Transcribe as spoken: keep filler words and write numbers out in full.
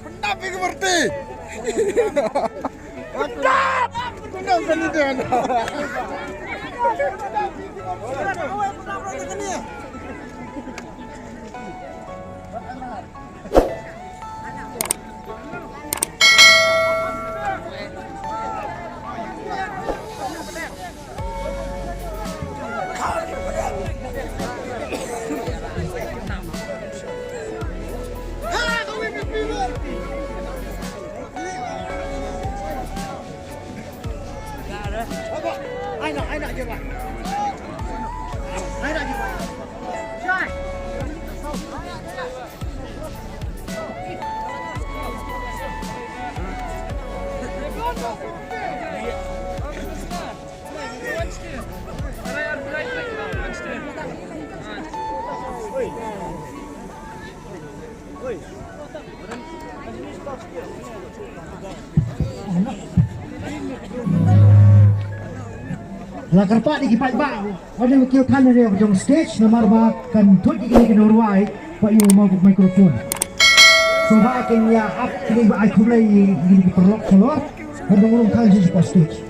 Pendap ïa ka parti. Pendap. Pendap kane dia. La kyrpad ïa ki paidbah, wan ïa ki than ïa jong stage namar ba kan thut ïa kine ki nongrwai ba ïoh microphone. Sngewbha kin ïa ap kine ba ai khublei ïa kine ki paralok shalor. Ban wan rung than ïa jong stage.